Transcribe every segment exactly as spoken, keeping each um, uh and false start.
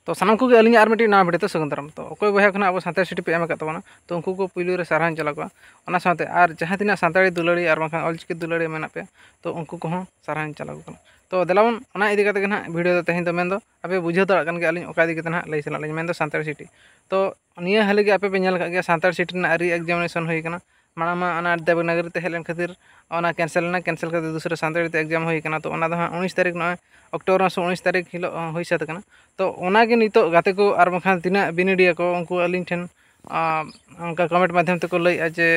ᱛᱚ ᱥᱟᱱᱟᱢ ᱠᱚᱜᱮ ᱟᱹᱞᱤᱧᱟᱜ ᱟᱨ ᱢᱤᱫᱴᱤᱡ ᱱᱟᱣᱟ video ᱛᱮ ᱥᱟᱹᱜᱩᱱ ᱫᱟᱨᱟᱢ᱾ ᱛᱚ ᱚᱠᱚᱭ ᱵᱚᱭᱦᱟ ᱠᱷᱚᱱᱟᱜ ᱟᱵᱚ ᱥᱟᱱᱛᱟᱲᱤ ᱥᱤᱴᱤ ᱯᱮ ᱮᱢ ᱟᱠᱟᱫ ᱛᱟᱵᱚᱱᱟ, ᱛᱚ ᱩᱱᱠᱩ ᱠᱚ ᱯᱩᱭᱞᱩ ᱨᱮ ᱥᱟᱨᱦᱟᱣ ᱤᱧ ᱪᱟᱞ ᱟᱠᱚᱣᱟ᱾ ᱚᱱᱟ ᱥᱟᱶᱛᱮ ᱟᱨ ᱡᱟᱦᱟᱸ ᱛᱤᱱᱟᱹᱜ ᱥᱟᱱᱛᱟᱲᱤ ᱫᱩᱞᱟᱹᱲᱤᱭᱟᱹ ᱟᱨ ᱵᱟᱝᱠᱷᱟᱱ ᱚᱞᱪᱤᱠᱤ ᱫᱩᱞᱟᱹᱲᱤᱭᱟᱹ ᱢᱮᱱᱟᱜ ᱯᱮᱭᱟ, ᱛᱚ ᱩᱱᱠᱩ ᱠᱚᱦᱚᱸ ᱥᱟᱨᱦᱟᱣ ᱤᱧ ᱪᱟᱞ ᱟᱠᱚ ᱠᱟᱱᱟ᱾ ᱛᱚ ᱫᱮᱞᱟ ᱵᱚᱱ ᱚᱱᱟ ᱤᱫᱤ ᱠᱟᱛᱮ ᱜᱮ ᱱᱟᱦᱟᱜ video ᱫᱚ ᱛᱮᱦᱮᱧ ᱫᱚ ᱢᱮᱱᱫᱚ ᱟᱯᱮ ᱵᱩᱡᱷᱟᱹᱣ ᱫᱟᱲᱮᱭᱟᱜ ᱠᱟᱱ ᱜᱮᱭᱟ ᱟᱹᱞᱤᱧ ᱚᱠᱟ ᱤᱫᱤ ᱠᱟᱛᱮ ᱱᱟᱦᱟᱜ ᱞᱟᱹᱭ ᱥᱟᱱᱟᱭᱮᱫ ᱞᱤᱧᱟ, ᱢᱮᱱᱫᱚ ᱥᱟᱱᱛᱟᱲᱤ ᱥᱤᱴᱤ᱾ ᱛᱚ ᱱᱤᱭᱟᱹ ᱦᱟᱹᱞᱤ ᱜᱮ ᱟᱯᱮ ᱯᱮ ᱧᱮᱞ ᱟᱠᱟᱫ ᱜᱮᱭᱟ ᱥᱟᱱᱛᱟᱲ ᱥᱤᱴᱤ ᱨᱮᱱᱟᱜ re-examination ᱦᱩᱭ ᱠᱟᱱᱟ᱾ ᱢᱟᱲᱟᱝ ᱢᱟ ᱚᱱᱟ ᱫᱮᱵᱽᱱᱟᱜᱚᱨᱤ ᱛᱮ ᱦᱮᱡ ᱞᱮᱱ ᱠᱷᱟᱹᱛᱤᱨ ᱚᱱᱟ cancel ᱮᱱᱟ, cancel ᱠᱟᱛᱮ ᱫᱩᱥᱨᱟᱹ ᱥᱟᱱᱛᱟᱲᱤ ᱛᱮ exam ᱦᱩᱭ ᱠᱟᱱᱟ᱾ ᱛᱚ ᱚᱱᱟ ᱫᱚ ᱦᱟᱸᱜ ᱩᱱᱤᱥ ᱛᱟᱹᱨᱤᱠᱷ, ᱱᱚᱜᱼᱚᱭ ᱚᱠᱴᱳᱵᱚᱨ ᱢᱟᱥ ᱩᱱᱤᱥ ᱛᱟᱹᱨᱤᱠᱷ ᱦᱤᱞᱳᱜ ᱦᱩᱭ ᱥᱟᱹᱛ ᱠᱟᱱᱟ᱾ ᱛᱚ ᱚᱱᱟᱜᱮ ᱱᱤᱛᱚᱜ ᱜᱟᱛᱮ ᱠᱚ ᱟᱨ ᱵᱟᱝᱠᱷᱟᱱ ᱛᱤᱱᱟᱹᱜ ᱵᱤᱱᱤᱰᱤᱭᱟ ᱠᱚ, ᱩᱱᱠᱩ ᱟᱹᱞᱤᱧ ᱴᱷᱮᱱ ᱟᱸ, ᱚᱱᱠᱟ comment ᱢᱟᱫᱽᱫᱷᱚᱢ ᱛᱮᱠᱚ ᱞᱟᱹᱭᱮᱫᱼᱟ ᱡᱮ,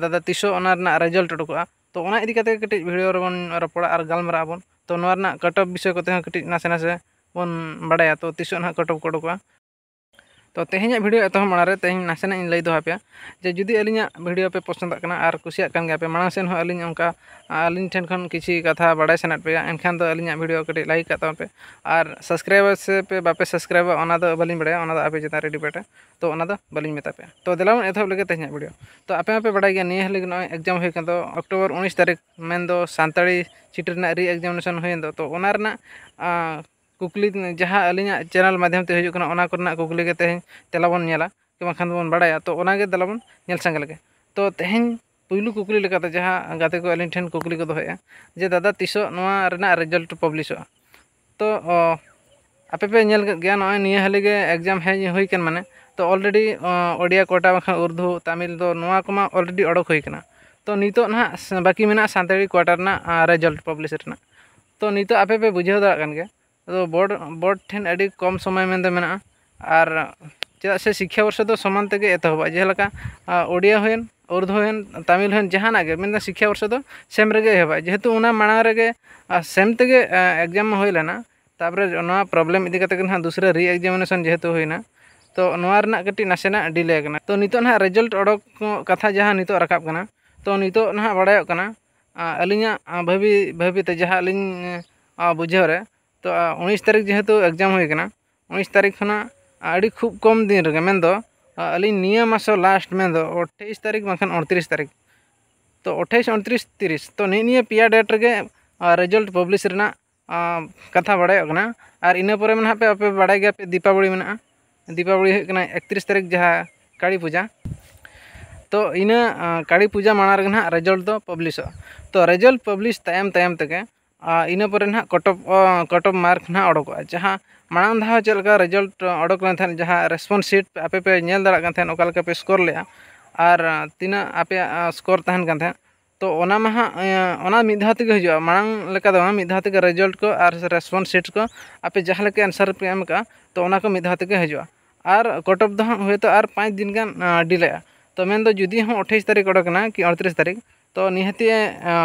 "ᱫᱟᱫᱟ, ᱛᱤᱥᱚᱜ ᱚᱱᱟ ᱨᱮᱱᱟᱜ result ᱩᱰᱩᱠᱚᱜᱼᱟ?" ᱛᱚ ᱚᱱᱟ ᱤᱫᱤ ᱠᱟᱛᱮ ᱠᱟᱹᱴᱤᱡ video ᱨᱮᱵᱚᱱ ᱨᱚᱯᱚᱲᱟ ᱟᱨ ᱜᱟᱞᱢᱟᱨᱟᱜ ᱟᱵᱚᱱ᱾ ᱛᱚ ᱱᱚᱣᱟ ᱨᱮᱱᱟᱜ cut off ᱵᱤᱥᱚᱭ ᱠᱚᱛᱮ ᱦᱚᱸ ᱠᱟᱹᱴᱤᱡ ᱱᱟᱥᱮ ᱱᱟᱥᱮ ᱵᱚᱱ ᱵᱟᱲᱟᱭᱟ, ᱛᱚ ᱛᱤᱥᱚᱜ ᱱᱟᱦᱟᱜ cut off ᱠᱚ ᱩᱰᱩᱠᱚᱜᱼᱟ᱾ ᱛᱚ ᱛᱮᱦᱮᱧᱟᱜ video ᱮᱛᱚᱦᱚᱵ ᱢᱟᱲᱟᱝ ᱨᱮ ᱛᱮᱦᱮᱧ ᱱᱟᱥᱮᱱᱟᱜ ᱤᱧ ᱞᱟᱹᱭ ᱫᱚᱦᱚ ᱟᱯᱮᱭᱟ ᱡᱮ, ᱡᱩᱫᱤ ᱟᱹᱞᱤᱧᱟᱜ video ᱯᱮ ᱯᱚᱥᱚᱸᱫᱟᱜ ᱠᱟᱱᱟ ᱟᱨ ᱠᱩᱥᱤᱭᱟᱜ ᱠᱟᱱ ᱜᱮᱭᱟ ᱯᱮ, ᱢᱟᱲᱟᱝ ᱥᱮᱫ ᱦᱚᱸ ᱟᱹᱞᱤᱧ ᱚᱱᱠᱟ, ᱟᱹᱞᱤᱧ ᱴᱷᱮᱱ ᱠᱷᱚᱱ ᱠᱤᱪᱷᱤ ᱠᱟᱛᱷᱟ ᱵᱟᱲᱟᱭ ᱥᱟᱱᱟᱭᱮᱫ ᱯᱮᱭᱟ, ᱮᱱᱠᱷᱟᱱ ᱫᱚ ᱟᱹᱞᱤᱧᱟᱜ video ᱠᱟᱹᱴᱤᱡ like ᱠᱟᱜ ᱛᱟᱵᱚᱱ ᱯᱮ᱾ ᱟᱨ subscribe ᱥᱮ ᱯᱮ ᱵᱟᱯᱮ subscribe ᱟ, ᱚᱱᱟ ᱫᱚ ᱵᱟᱹᱞᱤᱧ ᱵᱟᱲᱟᱭᱟ, ᱚᱱᱟ ᱫᱚ ᱟᱯᱮ ᱪᱮᱛᱟᱱ ᱨᱮ depend ᱟ᱾ ᱛᱚ ᱚᱱᱟ ᱫᱚ ᱵᱟᱹᱞᱤᱧ ᱢᱮᱛᱟ ᱯᱮᱭᱟ᱾ ᱛᱚ ᱫᱮᱞᱟ ᱵᱚᱱ ᱮᱛᱚᱦᱚᱵ ᱞᱮᱜᱮ ᱛᱮᱦᱮᱧᱟᱜ video᱾ ᱛᱚ ᱟᱯᱮ ᱦᱚᱸᱯᱮ ᱵᱟᱲᱟᱭ ᱜᱮᱭᱟ, ᱱᱤᱭᱟᱹ ᱦᱟᱹᱞᱤ ᱜᱮ ᱱᱚᱜᱼᱚᱭ exam ᱦᱩᱭ ᱠᱟᱱ ᱫᱚ ᱚᱠᱴᱳᱵᱚᱨ ᱩᱱᱤᱥ ᱛᱟᱹᱨᱤᱠᱷ, ᱢᱮᱱᱫᱚ ᱥᱟᱱᱛᱟᱲᱤ ᱥᱤᱴ ᱨᱮᱱᱟᱜ re-examination ᱦᱩᱭᱮᱱ ᱫᱚ, ᱛᱚ ᱚᱱᱟ ᱨᱮᱱᱟᱜ, ᱟᱸ, ᱠᱩᱠᱞᱤ ᱡᱟᱦᱟᱸ ᱟᱹᱞᱤᱧᱟᱜ channel ᱢᱟᱫᱽᱫᱷᱚᱢ ᱛᱮ ᱦᱤᱡᱩᱜ ᱠᱟᱱᱟ, ᱚᱱᱟ ᱠᱚᱨᱮᱱᱟᱜ ᱠᱩᱠᱞᱤ ᱜᱮ ᱛᱮᱦᱮᱧ ᱛᱮᱞᱟ ᱵᱚᱱ ᱧᱮᱞᱟ, ᱥᱮ ᱵᱟᱝᱠᱷᱟᱱ ᱵᱚᱱ ᱵᱟᱲᱟᱭᱟ᱾ ᱛᱚ ᱚᱱᱟᱜᱮ ᱫᱮᱞᱟ ᱵᱚᱱ ᱧᱮᱞ ᱥᱟᱸᱜᱮ ᱞᱮᱜᱮ᱾ ᱛᱚ ᱛᱮᱦᱮᱧ ᱯᱩᱭᱞᱩ ᱠᱩᱠᱞᱤ ᱞᱮᱠᱟᱛᱮ ᱡᱟᱦᱟᱸ ᱜᱟᱛᱮ ᱠᱚ ᱟᱹᱞᱤᱧ ᱴᱷᱮᱱ ᱠᱩᱠᱞᱤ ᱠᱚ ᱫᱚᱦᱚᱭᱮᱫᱼᱟ ᱡᱮ, "ᱫᱟᱫᱟ, ᱛᱤᱥᱚᱜ ᱱᱚᱣᱟ ᱨᱮᱱᱟᱜ result ᱯᱟᱵᱽᱞᱤᱥᱚᱜᱼᱟ?" ᱛᱚ, ᱚ, ᱟᱯᱮ ᱯᱮ ᱧᱮᱞ ᱠᱮᱫ ᱜᱮᱭᱟ, ᱱᱚᱜᱼᱚᱭ ᱱᱤᱭᱟᱹ ᱦᱟᱹᱞᱤ ᱜᱮ exam ᱦᱮᱡ ᱦᱩᱭ ᱠᱟᱱ, ᱢᱟᱱᱮ, ᱛᱚ already, ᱚ, ᱳᱰᱤᱭᱟ quota ᱵᱟᱝᱠᱷᱟᱱ ᱩᱨᱫᱩ, ᱛᱟᱢᱤᱞ ᱫᱚ ᱱᱚᱣᱟ ᱠᱚᱢᱟ already ᱚᱰᱚᱠ ᱦᱩᱭ ᱠᱟᱱᱟ᱾ ᱛᱚ ᱱᱤᱛᱚᱜ ᱱᱟᱦᱟᱜ ᱥ-, ᱵᱟᱹᱠᱤ ᱢᱮᱱᱟᱜᱼᱟ ᱥᱟᱱᱛᱟᱲᱤ quota ᱨᱮᱱᱟᱜ, ᱟ, result publish ᱨᱮᱱᱟᱜ᱾ ᱛᱚ ᱱᱤᱛᱚᱜ ᱟᱯᱮ ᱯᱮ ᱵᱩᱡᱷᱟᱹᱣ ᱫᱟᱲᱮᱭᱟᱜ ᱠᱟᱱ ᱜᱮᱭᱟ, ᱟᱫᱚ board, board ᱴᱷᱮᱱ ᱟᱹᱰᱤ ᱠᱚᱢ ᱥᱚᱢᱚᱭ ᱢᱮᱱᱛᱮ ᱢᱮᱱᱟᱜᱼᱟ᱾ ᱟᱨ ᱪᱮᱫᱟᱜ ᱥᱮ ᱥᱤᱠᱠᱷᱟ ᱵᱚᱨᱥᱚ ᱫᱚ ᱥᱚᱢᱟᱱ ᱛᱮᱜᱮ ᱮᱛᱚᱦᱚᱵᱚᱜᱼᱟ, ᱡᱮᱞᱮᱠᱟ, ᱟ, ᱳᱰᱤᱭᱟ ᱦᱩᱭᱮᱱ, ᱩᱨᱫᱩ ᱦᱩᱭᱮᱱ, ᱛᱟᱢᱤᱞ ᱦᱩᱭᱮᱱ, ᱡᱟᱦᱟᱱᱟᱜ ᱜᱮ, ᱢᱮᱱᱫᱚ ᱥᱤᱠᱠᱷᱟ ᱵᱚᱨᱥᱚ ᱫᱚ same ᱨᱮᱜᱮ ᱮᱦᱚᱵᱚᱜᱼᱟ, ᱡᱮᱦᱮᱛᱩ ᱚᱱᱟ ᱢᱟᱲᱟᱝ ᱨᱮᱜᱮ, ᱟ, same ᱛᱮᱜᱮ, ᱟ, exam ᱢᱟ ᱦᱩᱭ ᱞᱮᱱᱟ᱾ ᱛᱟᱨᱯᱚᱨᱮ ᱱᱚᱣᱟ problem ᱤᱫᱤ ᱠᱟᱛᱮ ᱜᱮ ᱱᱟᱦᱟᱜ ᱫᱩᱥᱨᱟᱹ re-examination ᱡᱮᱦᱮᱛᱩ ᱦᱩᱭᱱᱟ, ᱛᱚ ᱱᱚᱣᱟ ᱨᱮᱱᱟᱜ ᱠᱟᱹᱴᱤᱡ ᱱᱟᱥᱮᱱᱟᱜ delay ᱠᱟᱱᱟ᱾ ᱛᱚ ᱱᱤᱛᱚᱜ ᱱᱟᱦᱟᱜ result ᱚᱰᱚᱠ ᱠᱟᱛᱷᱟ ᱡᱟᱦᱟᱸ ᱱᱤᱛᱚᱜ ᱨᱟᱠᱟᱵ ᱠᱟᱱᱟ, ᱛᱚ ᱱᱤᱛᱚᱜ ᱱᱟᱦᱟᱜ ᱵᱟᱲᱟᱭᱚᱜ ᱠᱟᱱᱟ, ᱟ, ᱟᱹᱞᱤᱧᱟᱜ, ᱟ, ᱵᱷᱟᱹᱵᱤ, ᱵᱷᱟᱹᱵᱤᱛᱮ ᱡᱟᱦᱟᱸ ᱟᱹᱞᱤᱧ, ᱟ, ᱵᱩᱡᱷᱟᱹᱣ ᱨᱮ, ᱛᱚ, ᱟ, ᱩᱱᱤᱥ ᱛᱟᱹᱨᱤᱠᱷ ᱡᱮᱦᱮᱛᱩ exam ᱦᱩᱭ ᱠᱟᱱᱟ, ᱩᱱᱤᱥ ᱛᱟᱹᱨᱤᱠᱷ ᱠᱷᱚᱱᱟᱜ ᱟᱹᱰᱤ ᱠᱷᱩᱵ ᱠᱚᱢ ᱫᱤᱱ ᱨᱮᱜᱮ, ᱢᱮᱱᱫᱚ, ᱟ, ᱟᱹᱞᱤᱧ ᱱᱤᱭᱟᱹ ᱢᱟᱥ ᱞᱟᱥᱴ, ᱢᱮᱱᱫᱚ ᱟᱴᱷᱟᱭᱤᱥ ᱛᱟᱹᱨᱤᱠᱷ ᱵᱟᱝᱠᱷᱟᱱ ᱩᱱᱛᱨᱤᱥ ᱛᱟᱹᱨᱤᱠᱷ, ᱛᱚ ᱟᱴᱷᱟᱭᱤᱥ, ᱩᱱᱛᱨᱤᱥ, ᱛᱤᱨᱤᱥ, ᱛᱚ ᱱᱤᱜ ᱱᱤᱭᱟᱹ ᱯᱮᱭᱟ date ᱨᱮᱜᱮ, ᱟ, result publish ᱨᱮᱱᱟᱜ, ᱠᱟᱛᱷᱟ ᱵᱟᱲᱟᱭᱚᱜ ᱠᱟᱱᱟ᱾ ᱟᱨ ᱤᱱᱟᱹ ᱯᱚᱨᱮ ᱢᱟ ᱱᱟᱦᱟᱜ ᱯᱮ, ᱟᱯᱮ ᱵᱟᱲᱟᱭ ᱜᱮᱭᱟ ᱯᱮ, ᱫᱤᱯᱟᱵᱚᱞᱤ ᱢᱮᱱᱟᱜᱼᱟ᱾ ᱫᱤᱯᱟᱵᱚᱞᱤ ᱦᱩᱭᱩᱜ ᱠᱟᱱᱟ ᱮᱠᱛᱨᱤᱥ ᱛᱟᱹᱨᱤᱠᱷ, ᱡᱟᱦᱟᱸ ᱠᱟᱹᱲᱤ ᱯᱩᱡᱟ᱾ ᱛᱚ ᱤᱱᱟᱹ ᱠᱟᱹᱲᱤ ᱯᱩᱡᱟ ᱢᱟᱲᱟᱝ ᱨᱮᱜᱮ ᱱᱟᱦᱟᱜ ᱨᱮᱡᱟᱞᱴ ᱫᱚ ᱯᱟᱵᱽᱞᱤᱥᱚᱜᱼᱟ᱾ ᱛᱚ ᱨᱮᱡᱟᱞᱴ ᱯᱟᱵᱽᱞᱤᱥ ᱛᱟᱭᱚᱢ ᱛᱟᱭᱚᱢ ᱛᱮᱜᱮ ᱤᱱᱟᱹ ᱯᱚᱨᱮ ᱱᱟᱦᱟᱜ court of court of mark ᱱᱟᱦᱟᱜ ᱚᱰᱚᱠᱚᱜᱼᱟ᱾ ᱡᱟᱦᱟᱸ ᱢᱟᱲᱟᱝ ᱫᱷᱟᱣ ᱪᱮᱫ ᱞᱮᱠᱟ ᱨᱮᱡᱟᱞᱴ ᱚᱰᱚᱠ ᱞᱮᱱ ᱛᱟᱦᱮᱸᱫ, ᱡᱟᱦᱟᱸ ᱨᱮᱥᱯᱚᱱᱥ ᱥᱤᱴ ᱟᱯᱮ ᱯᱮ ᱧᱮᱞ ᱫᱟᱲᱮᱭᱟᱜ ᱠᱟᱱ ᱛᱟᱦᱮᱸᱫ, ᱚᱠᱟ ᱞᱮᱠᱟ ᱯᱮ ᱥᱠᱳᱨ ᱞᱮᱫᱼᱟ ᱟᱨ ᱛᱤᱱᱟᱹᱜ ᱟᱯᱮᱭᱟᱜ ᱥᱠᱳᱨ ᱛᱟᱦᱮᱱ ᱠᱟᱱ ᱛᱟᱦᱮᱸᱫ, ᱛᱚ ᱚᱱᱟ ᱢᱟ ᱦᱟᱸᱜ ᱚᱱᱟ ᱢᱤᱫ ᱫᱷᱟᱣ ᱛᱮᱜᱮ ᱦᱤᱡᱩᱜᱼᱟ᱾ ᱢᱟᱲᱟᱝ ᱞᱮᱠᱟ ᱫᱚ ᱵᱟᱝ, ᱢᱤᱫ ᱫᱷᱟᱣ ᱛᱮᱜᱮ ᱨᱮᱡᱟᱞᱴ ᱠᱚ ᱟᱨ ᱨᱮᱥᱯᱚᱱᱥ ᱥᱤᱴ ᱠᱚ, ᱟᱯᱮ ᱡᱟᱦᱟᱸ ᱞᱮᱠᱟ ᱮᱱᱥᱟᱨ ᱯᱮ ᱮᱢ ᱠᱟᱜᱼᱟ, ᱛᱚ ᱚᱱᱟ ᱠᱚ ᱢᱤᱫ ᱫᱷᱟᱣ ᱛᱮᱜᱮ ᱦᱤᱡᱩᱜᱼᱟ᱾ ᱟᱨ ᱠᱚᱴ ᱚᱯᱷ ᱫᱚ ᱦᱟᱸᱜ ᱦᱳᱭᱛᱳ ᱟᱨ ᱯᱟᱸᱪ ᱫᱤᱱ ᱜᱟᱱ ᱰᱤᱞᱮᱜᱼᱟ᱾ ᱛᱚ ᱢᱮᱱᱫᱚ ᱡᱩᱫᱤ ᱦᱚᱸ ᱟᱴᱷᱟᱥ ᱛᱟᱹᱨᱤᱠᱷ ᱚᱰᱚᱠᱮᱱᱟ ᱠᱤ ᱟᱴᱷᱨᱤᱥ ᱛᱟᱹᱨᱤᱠᱷ, ᱛᱚ ᱱᱤᱦᱟᱹᱛᱤ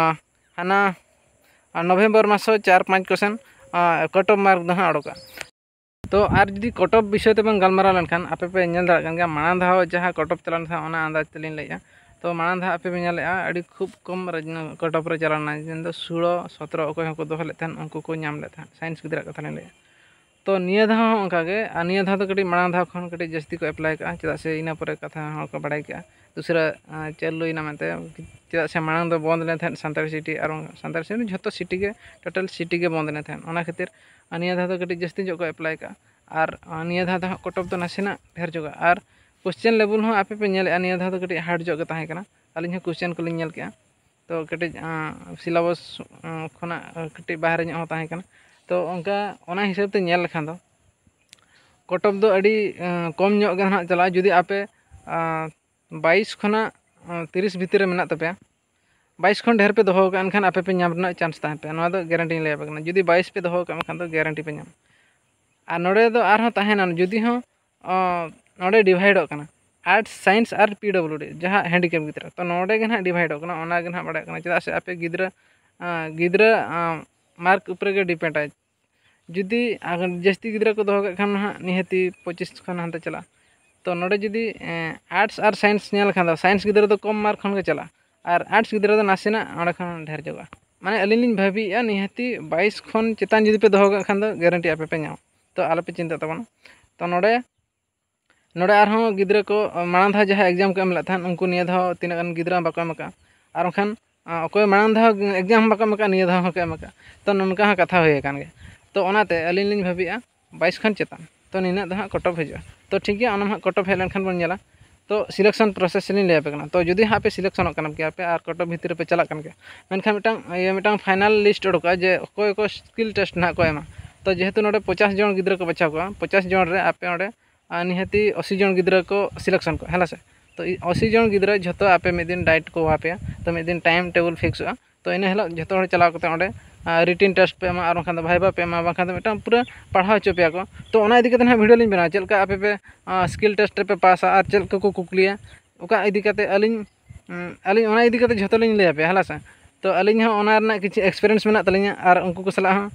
ᱦᱟᱱᱟ ᱱᱚᱵᱷᱮᱢᱵᱚᱨ ᱢᱟᱥ ᱦᱚᱸ ᱪᱟᱨ ᱯᱟᱸᱪ ᱠᱚ ᱥᱮᱱ ᱠᱚᱴ ᱚᱯᱷ ᱢᱟᱨᱠ ᱫᱚ ᱦᱟᱸᱜ ᱚᱰᱚᱠᱟ᱾ ᱛᱚ ᱟᱨ ᱡᱩᱫᱤ ᱠᱚᱴ ᱚᱯᱷ ᱵᱤᱥᱚᱭ ᱛᱮᱵᱚᱱ ᱜᱟᱞᱢᱟᱨᱟᱣ ᱞᱮᱱᱠᱷᱟᱱ, ᱟᱯᱮ ᱯᱮ ᱧᱮᱞ ᱫᱟᱲᱮᱭᱟᱜ ᱠᱟᱱ ᱜᱮᱭᱟ, ᱢᱟᱲᱟᱝ ᱫᱷᱟᱣ ᱡᱟᱦᱟᱸ ᱠᱚᱴ ᱚᱯᱷ ᱪᱟᱞᱟᱣ ᱞᱮᱱ ᱛᱟᱦᱮᱸᱫ, ᱚᱱᱟ ᱟᱱᱫᱟᱡᱽ ᱛᱮᱞᱤᱧ ᱞᱟᱹᱭᱮᱫᱼᱟ᱾ ᱛᱚ ᱢᱟᱲᱟᱝ ᱫᱷᱟᱣ ᱟᱯᱮ ᱯᱮ ᱧᱮᱞᱮᱫᱼᱟ, ᱟᱹᱰᱤ ᱠᱷᱩᱵ ᱠᱚᱢ ᱨᱟᱡᱽ-, ᱠᱚᱴ ᱚᱯᱷ ᱨᱮ ᱪᱟᱞᱟᱣ ᱞᱮᱱᱟ, ᱢᱮᱱᱫᱚ ᱥᱳᱞᱳ ᱥᱚᱛᱨᱚ ᱚᱠᱚᱭ ᱦᱚᱸᱠᱚ ᱫᱚᱦᱚ ᱞᱮᱫ ᱛᱟᱦᱮᱸᱫ, ᱩᱱᱠᱩ ᱠᱚ ᱧᱟᱢ ᱞᱮᱫ ᱛᱟᱦᱮᱸᱫ, ᱥᱟᱭᱮᱱᱥ ᱜᱤᱫᱽᱨᱟᱹᱣᱟᱜ ᱠᱟᱛᱷᱟ ᱞᱤᱧ ᱞᱟᱹᱭᱮᱫᱼᱟ᱾ ᱛᱚ ᱱᱤᱭᱟᱹ ᱫᱷᱟᱣ ᱦᱚᱸ ᱚᱱᱠᱟ ᱜᱮ, ᱟᱨ ᱱᱤᱭᱟᱹ ᱫᱷᱟᱣ ᱫᱚ ᱠᱟᱹᱴᱤᱡ ᱢᱟᱲᱟᱝ ᱫᱷᱟᱣ ᱠᱷᱚᱱ ᱠᱟᱹᱴᱤᱡ ᱡᱟᱹᱥᱛᱤ ᱠᱚ ᱮᱯᱞᱟᱭ ᱠᱟᱜᱼᱟ, ᱪᱮᱫᱟᱜ ᱥᱮ ᱤᱱᱟᱹ ᱯᱚᱨᱮ ᱠᱟᱛᱷᱟ ᱦᱚᱸ ᱠᱚ ᱵᱟᱲᱟᱭ ᱠᱮᱜᱼᱟ, ᱫᱩᱥᱨᱟ ᱪᱟᱹᱞᱩᱭᱮᱱᱟ ᱢᱮᱱᱛᱮ᱾ ᱪᱮᱫᱟᱜ ᱥᱮ ᱢᱟᱲᱟᱝ ᱫᱚ ᱵᱚᱱᱫ ᱞᱮᱱ ᱛᱟᱦᱮᱸᱫ ᱥᱟᱱᱛᱟᱲᱤ ᱥᱤᱴᱤ, ᱟᱨ ᱥᱟᱱᱛᱟᱲᱤ ᱥᱤᱴᱤ ᱡᱷᱚᱛᱚ ᱥᱤᱴᱤ ᱜᱮ, ᱴᱳᱴᱟᱞ ᱥᱤᱴᱤ ᱜᱮ ᱵᱚᱱᱫ ᱞᱮᱱ ᱛᱟᱦᱮᱸᱫ᱾ ᱚᱱᱟ ᱠᱷᱟᱹᱛᱤᱨ ᱟᱨ ᱱᱤᱭᱟᱹ ᱫᱷᱟᱣ ᱫᱚ ᱠᱟᱹᱴᱤᱡ ᱡᱟᱹᱥᱛᱤ ᱧᱚᱜ ᱠᱚ ᱮᱯᱞᱟᱭ ᱠᱟᱜᱼᱟ᱾ ᱟᱨ ᱱᱤᱭᱟᱹ ᱫᱷᱟᱣ ᱫᱚ ᱦᱟᱸᱜ ᱠᱚᱴ ᱚᱯᱷ ᱫᱚ ᱱᱟᱥᱮᱱᱟᱜ ᱰᱷᱮᱨ ᱧᱚᱜᱼᱟ᱾ ᱟᱨ ᱠᱚᱥᱪᱮᱱ ᱞᱮᱵᱮᱞ ᱦᱚᱸ ᱟᱯᱮ ᱯᱮ ᱧᱮᱞᱮᱫᱼᱟ, ᱱᱤᱭᱟᱹ ᱫᱷᱟᱣ ᱫᱚ ᱠᱟᱹᱴᱤᱡ ᱦᱟᱨᱰ ᱧᱚᱜ ᱜᱮ ᱛᱟᱦᱮᱸ ᱠᱟᱱᱟ᱾ ᱟᱹᱞᱤᱧ ᱦᱚᱸ ᱠᱚᱥᱪᱮᱱ ᱠᱚᱞᱤᱧ ᱧᱮᱞ ᱠᱮᱜᱼᱟ, ᱛᱚ ᱠᱟᱹᱴᱤᱡ ᱥᱤᱞᱟᱵᱚᱥ ᱠᱷᱚᱱᱟᱜ ᱠᱟᱹᱴᱤᱡ ᱵᱟᱦᱨᱮ ᱧᱚᱜ ᱦᱚᱸ ᱛᱟᱦᱮᱸ ᱠᱟᱱᱟ᱾ ᱛᱚ ᱚᱱᱠᱟ ᱚᱱᱟ ᱦᱤᱥᱟᱹᱵ ᱛᱮ ᱧᱮᱞ ᱞᱮᱠᱷᱟᱱ ᱫᱚ ᱠᱚᱴ ᱚᱯᱷ ᱫᱚ ᱟᱹᱰᱤ ᱠᱚᱢ ᱧᱚᱜ ᱜᱮ ᱱᱟᱦᱟᱜ ᱪᱟᱞᱟᱜᱼᱟ᱾ ᱡᱩᱫᱤ ᱟᱯᱮ ᱵᱟᱭᱤᱥ ᱠᱷᱚᱱᱟᱜ ᱛᱤᱨᱤᱥ ᱵᱷᱤᱛᱤᱨ ᱨᱮ ᱢᱮᱱᱟᱜ ᱛᱟᱯᱮᱭᱟ, ᱵᱟᱭᱤᱥ ᱠᱷᱚᱱ ᱰᱷᱮᱨ ᱯᱮ ᱫᱚᱦᱚ ᱠᱟᱜᱼᱟ, ᱮᱱᱠᱷᱟᱱ ᱟᱯᱮ ᱯᱮ ᱧᱟᱢ ᱨᱮᱱᱟᱜ ᱪᱟᱱᱥ ᱛᱟᱦᱮᱱ ᱯᱮ᱾ ᱱᱚᱣᱟ ᱫᱚ ᱜᱮᱨᱮᱱᱴᱤᱧ ᱞᱟᱹᱭ ᱟᱯᱮ ᱠᱟᱱᱟ, ᱡᱩᱫᱤ ᱵᱟᱭᱤᱥ ᱯᱮ ᱫᱚᱦᱚ ᱠᱟᱜᱼᱟ, ᱮᱱᱠᱷᱟᱱ ᱫᱚ ᱜᱮᱨᱮᱱᱴᱤ ᱯᱮ ᱧᱟᱢᱟ᱾ ᱟᱨ ᱱᱚᱰᱮ ᱫᱚ ᱟᱨᱦᱚᱸ ᱛᱟᱦᱮᱱᱟ, ᱡᱩᱫᱤ ᱦᱚᱸ ᱱᱚᱰᱮ ᱰᱤᱵᱷᱟᱭᱤᱰᱚᱜ ᱠᱟᱱᱟ ᱟᱨᱴᱥ, ᱥᱟᱭᱮᱱᱥ ᱟᱨ ᱯᱤ ᱰᱟᱵᱞᱤᱭᱩ ᱰᱤ, ᱡᱟᱦᱟᱸ ᱦᱮᱱᱰᱤᱠᱮᱯ ᱜᱤᱫᱽᱨᱟᱹ, ᱛᱚ ᱱᱚᱰᱮ ᱜᱮ ᱱᱟᱦᱟᱜ ᱰᱤᱵᱷᱟᱭᱤᱰᱚᱜ ᱠᱟᱱᱟ᱾ ᱚᱱᱟ ᱜᱮ ᱱᱟᱦᱟᱜ ᱵᱟᱲᱟᱭᱚᱜ ᱠᱟᱱᱟ, ᱪᱮᱫᱟᱜ ᱥᱮ ᱟᱯᱮ ᱜᱤᱫᱽᱨᱟᱹ ᱜᱤᱫᱽᱨᱟᱹ ᱢᱟᱨᱠ ᱩᱯᱨᱮ ᱜᱮ ᱰᱤᱯᱮᱱᱰᱟᱭ᱾ ᱡᱩᱫᱤ ᱡᱟᱹᱥᱛᱤ ᱜᱤᱫᱽᱨᱟᱹ ᱠᱚ ᱫᱚᱦᱚ ᱠᱟᱜ ᱠᱷᱟᱱ ᱱᱟᱦᱟᱜ ᱱᱤᱦᱟᱹᱛᱤ ᱯᱚᱸᱪᱤᱥ ᱠᱷᱚᱱ ᱦᱟᱱᱛᱮ ᱪᱟᱞᱟᱜᱼᱟ᱾ ᱛᱚ ᱱᱚᱰᱮ ᱡᱩᱫᱤ ᱟᱨᱴᱥ ᱟᱨ ᱥᱟᱭᱮᱱᱥ ᱧᱮᱞ ᱠᱷᱟᱱ ᱫᱚ, ᱥᱟᱭᱮᱱᱥ ᱜᱤᱫᱽᱨᱟᱹ ᱫᱚ ᱠᱚᱢ ᱢᱟᱨᱠ ᱠᱷᱚᱱ ᱜᱮ ᱪᱟᱞᱟᱜᱼᱟ, ᱟᱨ ᱟᱨᱴᱥ ᱜᱤᱫᱽᱨᱟᱹ ᱫᱚ ᱱᱟᱥᱮᱱᱟᱜ ᱚᱸᱰᱮ ᱠᱷᱚᱱ ᱰᱷᱮᱨ ᱧᱚᱜᱚᱜᱼᱟ᱾ ᱢᱟᱱᱮ ᱟᱹᱞᱤᱧ ᱞᱤᱧ ᱵᱷᱟᱹᱵᱤᱭᱮᱫᱼᱟ, ᱱᱤᱦᱟᱹᱛᱤ ᱵᱟᱭᱤᱥ ᱠᱷᱚᱱ ᱪᱮᱛᱟᱱ ᱡᱩᱫᱤ ᱯᱮ ᱫᱚᱦᱚ ᱠᱟᱜ ᱠᱷᱟᱱ ᱫᱚ ᱜᱮᱨᱮᱱᱴᱤ ᱟᱯᱮ ᱯᱮ ᱧᱟᱢᱟ᱾ ᱛᱚ ᱟᱞᱚᱯᱮ ᱪᱤᱱᱛᱟᱹᱜ ᱛᱟᱵᱚᱱᱟ᱾ ᱛᱚ ᱱᱚᱰᱮ ᱱᱚᱰᱮ ᱟᱨᱦᱚᱸ ᱜᱤᱫᱽᱨᱟᱹ ᱠᱚ ᱢᱟᱲᱟᱝ ᱫᱷᱟᱣ ᱡᱟᱦᱟᱸ ᱮᱠᱡᱟᱢ ᱠᱚ ᱮᱢ ᱞᱮᱫ ᱛᱟᱦᱮᱸᱫ, ᱩᱱᱠᱩ ᱱᱤᱭᱟᱹ ᱫᱷᱟᱣ ᱛᱤᱱᱟᱹᱜ ᱜᱟᱱ ᱜᱤᱫᱽᱨᱟᱹ ᱵᱟᱠᱚ ᱮᱢ ᱟᱠᱟᱫᱼᱟ᱾ ᱟᱨ ᱵᱟᱝᱠᱷᱟᱱ ᱚᱠᱚᱭ ᱢᱟᱲᱟᱝ ᱫᱷᱟᱣ exam ᱦᱚᱸ ᱵᱟᱠᱚ ᱮᱢ ᱟᱠᱟᱫ, ᱱᱤᱭᱟᱹ ᱫᱷᱟᱣ ᱦᱚᱸᱠᱚ ᱮᱢ ᱟᱠᱟᱫ᱾ ᱛᱚ ᱱᱚᱝᱠᱟ ᱦᱚᱸ ᱠᱟᱛᱷᱟ ᱦᱩᱭ ᱟᱠᱟᱱ ᱜᱮᱭᱟ᱾ ᱛᱚ ᱚᱱᱟᱛᱮ ᱟᱹᱞᱤᱧ ᱞᱤᱧ ᱵᱷᱟᱹᱵᱤᱭᱮᱫᱼᱟ ᱵᱟᱭᱤᱥ ᱠᱷᱚᱱ ᱪᱮᱛᱟᱱ, ᱛᱚ ᱱᱤᱱᱟᱹᱜ ᱫᱚ ᱦᱟᱸᱜ cut off ᱦᱤᱡᱩᱜᱼᱟ᱾ ᱛᱚ ᱴᱷᱤᱠ ᱜᱮᱭᱟ, ᱚᱱᱟ ᱢᱟ ᱦᱟᱸᱜ cut off ᱦᱮᱡ ᱞᱮᱱᱠᱷᱟᱱ ᱵᱚᱱ ᱧᱮᱞᱟ᱾ ᱛᱚ selection process ᱞᱤᱧ ᱞᱟᱹᱭ ᱟᱯᱮ ᱠᱟᱱᱟ᱾ ᱛᱚ ᱡᱩᱫᱤ ᱦᱟᱸᱜ ᱯᱮ selectionᱚᱜ ᱠᱟᱱᱟ ᱜᱮᱭᱟ ᱯᱮ ᱟᱨ cut off ᱵᱷᱤᱛᱤᱨ ᱨᱮᱯᱮ ᱪᱟᱞᱟᱜ ᱠᱟᱱ ᱜᱮᱭᱟ, ᱢᱮᱱᱠᱷᱟᱱ ᱢᱤᱫᱴᱟᱝ, ᱤᱭᱟᱹ, ᱢᱤᱫᱴᱟᱝ final list ᱩᱰᱩᱠᱚᱜᱼᱟ ᱡᱮ ᱚᱠᱚᱭ ᱚᱠᱚᱭ skill test ᱱᱟᱦᱟᱜ ᱠᱚ ᱮᱢᱟ᱾ ᱛᱚ ᱡᱮᱦᱮᱛᱩ ᱱᱚᱰᱮ ᱯᱚᱧᱪᱟᱥ ᱡᱚᱱ ᱜᱤᱫᱽᱨᱟᱹ ᱠᱚ ᱵᱟᱪᱷᱟᱣ ᱠᱚᱣᱟ, ᱯᱚᱧᱪᱟᱥ ᱡᱚᱱ ᱨᱮ ᱟᱯᱮ ᱚᱸᱰᱮ ᱟᱨ ᱱᱤᱦᱟᱹᱛᱤ ᱟᱥᱤ ᱡᱚᱱ ᱜᱤᱫᱽᱨᱟᱹ ᱠᱚ selection ᱠᱚᱣᱟ, ᱦᱮᱸ ᱥᱮ? ᱛᱚ ᱟᱥᱤ ᱡᱚᱱ ᱜᱤᱫᱽᱨᱟᱹ ᱡᱷᱚᱛᱚ ᱟᱯᱮ ᱢᱤᱫ ᱫᱤᱱ diet ᱠᱚ ᱦᱚᱦᱚ ᱟᱯᱮᱭᱟ, ᱛᱚ ᱢᱤᱫ ᱫᱤᱱ time table fixᱚᱜᱼᱟ᱾ ᱛᱚ ᱤᱱᱟᱹ ᱦᱤᱞᱳᱜ ᱡᱷᱚᱛᱚ ᱦᱚᱲ ᱪᱟᱞᱟᱣ ᱠᱟᱛᱮ ᱚᱸᱰᱮ written test ᱯᱮ ᱮᱢᱟ, ᱟᱨ ᱵᱟᱝᱠᱷᱟᱱ ᱫᱚ viva ᱯᱮ ᱮᱢᱟ, ᱵᱟᱝᱠᱷᱟᱱ ᱫᱚ ᱢᱤᱫᱴᱟᱝ ᱯᱩᱨᱟᱹ ᱯᱟᱲᱦᱟᱣ ᱦᱚᱪᱚ ᱯᱮᱭᱟ ᱠᱚ᱾ ᱛᱚ ᱚᱱᱟ ᱤᱫᱤ ᱠᱟᱛᱮ ᱦᱟᱸᱜ video ᱞᱤᱧ ᱵᱮᱱᱟᱣᱟ, ᱪᱮᱫ ᱞᱮᱠᱟ ᱟᱯᱮ ᱯᱮ skill test ᱨᱮᱯᱮ ᱯᱟᱥᱟ ᱟᱨ ᱪᱮᱫ ᱞᱮᱠᱟ ᱠᱚ ᱠᱩᱠᱞᱤᱭᱟ, ᱚᱠᱟ ᱤᱫᱤ ᱠᱟᱛᱮ ᱟᱹᱞᱤᱧ, ᱟᱹᱞᱤᱧ ᱚᱱᱟ ᱤᱫᱤ ᱠᱟᱛᱮ ᱡᱷᱚᱛᱚ ᱞᱤᱧ ᱞᱟᱹᱭ ᱟᱯᱮᱭᱟ, ᱦᱮᱸ ᱥᱮ? ᱛᱚ ᱟᱹᱞᱤᱧ ᱦᱚᱸ ᱚᱱᱟ ᱨᱮᱱᱟᱜ ᱠᱤᱪᱷᱩ experience ᱢᱮᱱᱟᱜ ᱛᱟᱹᱞᱤᱧᱟ ᱟᱨ ᱩᱱᱠᱩ ᱠᱚ ᱥᱟᱞᱟᱜ ᱦᱚᱸ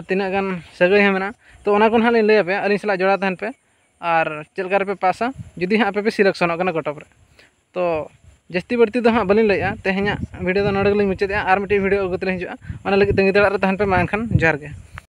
ᱛᱤᱱᱟᱹᱜ ᱜᱟᱱ ᱥᱟᱹᱜᱟᱹᱭ ᱦᱚᱸ ᱢᱮᱱᱟᱜᱼᱟ᱾ ᱛᱚ ᱚᱱᱟ ᱠᱚ ᱱᱟᱦᱟᱜ ᱞᱤᱧ ᱞᱟᱹᱭ ᱟᱯᱮᱭᱟ, ᱟᱹᱞᱤᱧ ᱥᱟᱞᱟᱜ ᱡᱚᱲᱟᱣ ᱛᱟᱦᱮᱱ ᱯᱮ᱾ ᱟᱨ ᱪᱮᱫ ᱞᱮᱠᱟ ᱨᱮᱯᱮ ᱯᱟᱥᱟ ᱡᱩᱫᱤ ᱦᱟᱸᱜ ᱟᱯᱮ ᱯᱮ selectionᱚᱜ ᱠᱟᱱᱟ cut off ᱨᱮ᱾ ᱛᱚ ᱡᱟᱹᱥᱛᱤ ᱵᱟᱹᱲᱛᱤ ᱫᱚ ᱦᱟᱸᱜ ᱵᱟᱹᱞᱤᱧ ᱞᱟᱹᱭᱮᱜᱼᱟ, ᱛᱮᱦᱮᱧᱟᱜ video ᱫᱚ ᱱᱚᱰᱮ ᱜᱮᱞᱤᱧ ᱢᱩᱪᱟᱹᱫᱮᱜᱼᱟ᱾ ᱟᱨ ᱢᱤᱫᱴᱤᱡ video ᱟᱹᱜᱩ ᱠᱟᱛᱮ ᱞᱤᱧ ᱦᱤᱡᱩᱜᱼᱟ, ᱚᱱᱟ ᱞᱟᱹᱜᱤᱫ ᱛᱟᱺᱜᱤ ᱛᱟᱲᱟᱜ ᱨᱮ ᱛᱟᱦᱮᱱ ᱯᱮ᱾ ᱢᱟ ᱮᱱᱠᱷᱟᱱ ᱡᱚᱦᱟᱨ ᱜᱮ᱾